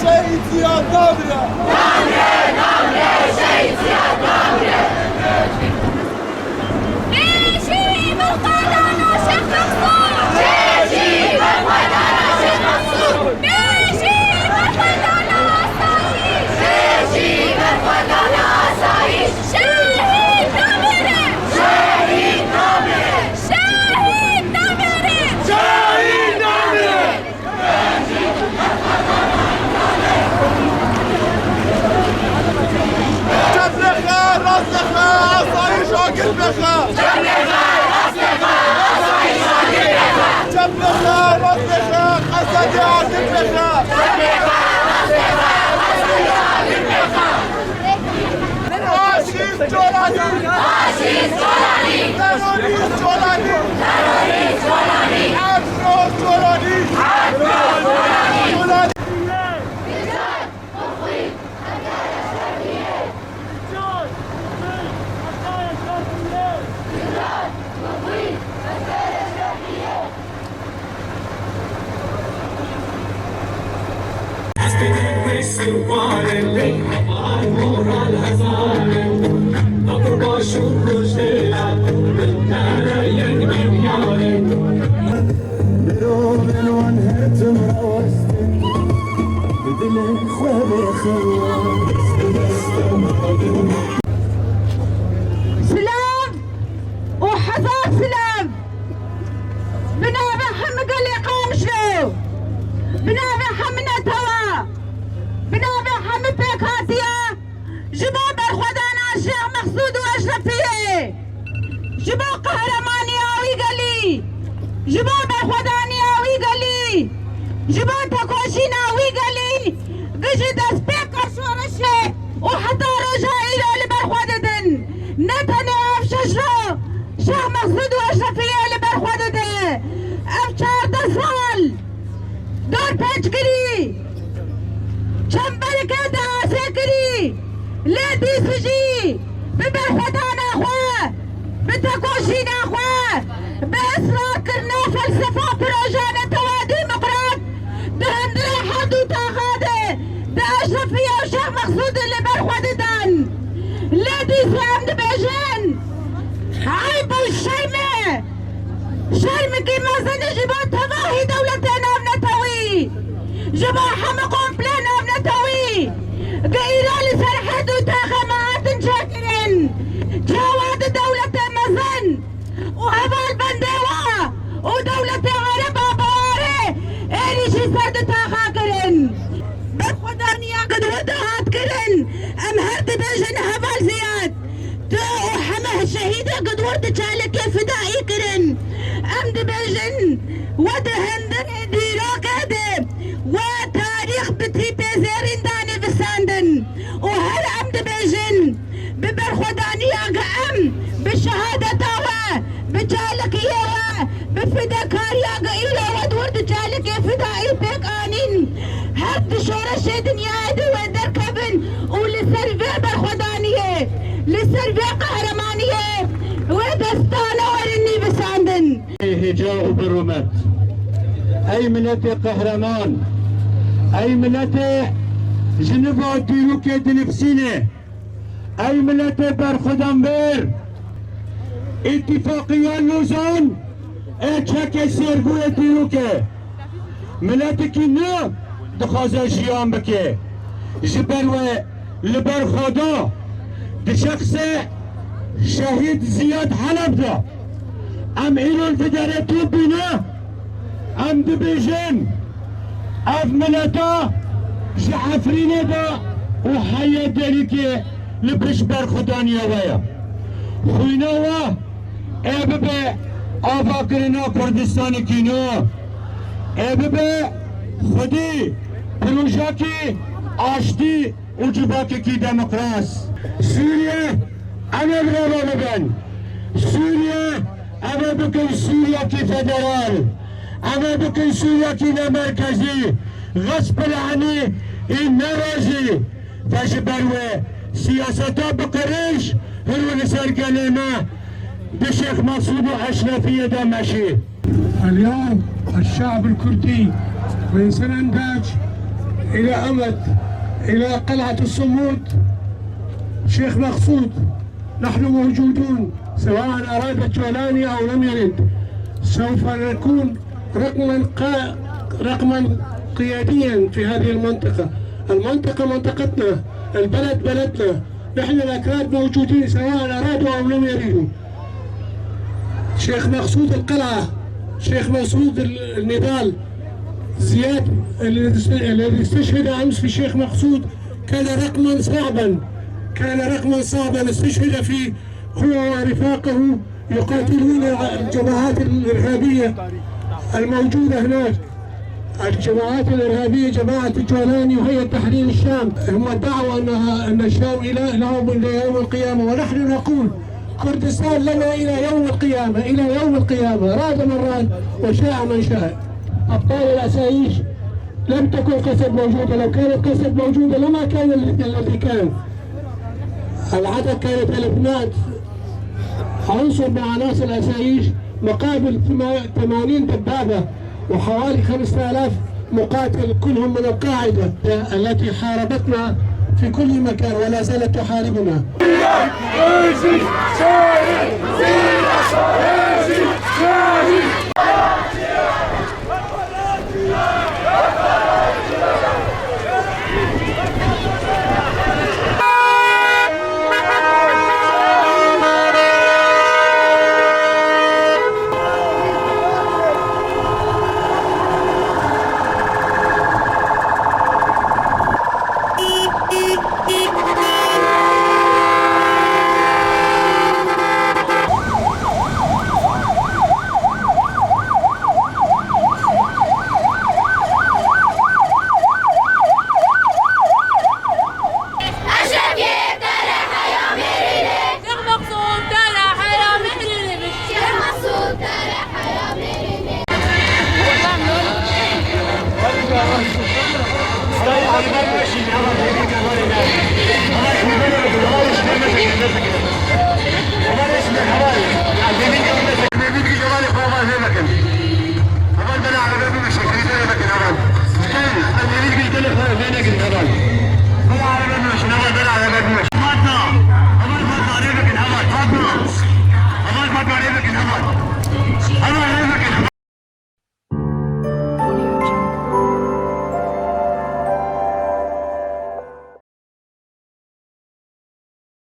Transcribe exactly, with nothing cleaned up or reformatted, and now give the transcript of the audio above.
Şehîd Ziyad namire! Namire, namire, Şehîd Ziyad namire! Bêjî berxwedana Şêx Mexsûd! Bêjî berxwedana Şêx Mexsûd! Bêjî berxwedana asayîş! Bêjî berxwedana asayîş! Şehîd namire! Şehîd namire! Şehîd namire! Şehîd namire! Çep lêxe, rast lêxe, asayîş agir bêxe. Çep lêxe, rast lêxe, asayîş agir bêxe. Çep lêxe, rast lêxe, qesedê agir bêxe. Çep lêxe, rast lêxe, asayîş agir bêxe. Faşîst Colanî! Faşîst Colanî! Terorîst Colanî! Terorîst Colanî! Afro Colanî! Afro Colanî! Colanî! Mirovên wan her tim rawestin, bi dilê xwe bêxewaz, bi destê me. Silav û hezar silav bi navê hemî gelê Qamişlo, bi navê hemî netewa, bi navê hemî pêkhatiya ji bo berxwedana Şêx Mexsûd û Eşrefiyê, ji bo qehremaniya wî gelî, ji bo berxwedaniya wî gelî, ji bo tekoşîna wî gelî, gi ji destpêka şoreşê û heta roja îro li ber xwe didin. Ne tenê ev şeş roj Şêx Mexsûd û Eşrefiyê li ber xwe dide. Ev çardeh sal dorpêçkirî, çembereke diasê kirî, lê dîs jî bi berxwedana xwe, bi tekoşîna xwe, bi israrkirina felsefa proja netewa demokrat, di hundirê her du taxa de, di Eşrefiye û Şêx Mexsûdê li ber xwe didan. Lê dîsa em dibêjin, eyb û şerm e. Şermekî mezin e ji bo tevahî dewletê navnetewî, ji bo hemû komplê navnetewî, ku îro li ser her du taxê me hatin çêkirin. Çawa di dewletê mezin û hevalbendê wa û dewletê Ereba bawarê êrîşî ser du taxa kirin. Berxwedaniya ku di wir de hat kirin, em her dibêjin heval Ziyad. Tu û heme şehîdê ku di wir de çalakiyê fidaî kirin. Em dibêjin, we di hundirê dîrokê de we tarîx bi tîpê zêrîn danîvisandin û her em dibêjin, bi berxwedaniya ku em bi şehadeta we, bi çalakiyê we, bi fidekariya ku îro we di wir de çalakiyê fidaî pêk anîn, her di şoreşê dinyayê de wê derkevin û li ser vê berxwedaniyê, li ser vê qehremaniyê wê destane werin nivîsandin. Hêja û bi rûmet. Ey miletê qehreman, ey miletê ji niva dîrokê dinivîsîne, ey miletê berxwedanbêr, Îtîfaqiya Lozan ê çekê sêrbûyê dîrok e. Miletekî nû dixwaze jiyan bike. Ji ber wê li ber xwe da di şexsê şehîd Ziyad Heleb de. Em îro li vê derê top bîne, em dibêjin, ev mileta ji Efrînê de û heye derîkê li pişt berxwedaniya we ye. Xwîna we ê bibe avakirina Kurdistanekî nû, ê bibe xwedî projeyekî aştî û civakekî demokrat. Sûriye, em ê bi reva bibin. Sûriye, em ê bikin Sûriyekî federal. Em ê bikin Sûriyekî ne merkezî. Xesp el enî ê ne rojî. Ve ji ber wê siyaseta bi qirêj hiro li ser gelê me di Şêx Mesûd û Eşrefiyê de meşî. اليوم الشعب الكردي وينسن أنداج إلى أمد، إلى قلعة الصمود، شيخ مقصود، نحن موجودون، سواء أراد الجولاني أو لم يرد، سوف نكون رقما قا-، رقما قياديا في هذه المنطقة. المنطقة منطقتنا، البلد بلدنا، نحن الأكراد موجودين سواء أرادوا أو لم يريدوا. شيخ مقصود القلعة، شيخ مقصود ال-، النضال، زياد الذي است-، الذي استشهد أمس في شيخ مقصود كان رقما صعبا، كان رقما صعبا استشهد فيه هو ورفاقه يقاتلون الجماعات الإرهابية الموجودة هناك. الجماعات الإرهابية، جماعة الجولاني وهيئة تحرير الشام، هم ادعوا أنها، أن الشام إلى، لهم إلى يوم القيامة، ونحن نقول: كردستان لنا إلى يوم القيامة، إلى يوم القيامة، راد من راد وشاء من شاء. أبطال الأساييش، لم تكن قسد موجودة، لو كانت قسد موجودة لما كان ال-، الذي كان. العدد كانت ألفينات عنصر من عناصر الأساييش مقابل ثما-، ثمانين دبابة وحوالي خمسة آلاف مقاتل، كلهم من القاعدة التي حاربتنا في كل مكان ولا زالت تحاربنا. Eşref Yek tele heya mêrîne. Şêx Meqsûd tele heya mêrîne. Şêx Meqsûd tele heya mêrîne.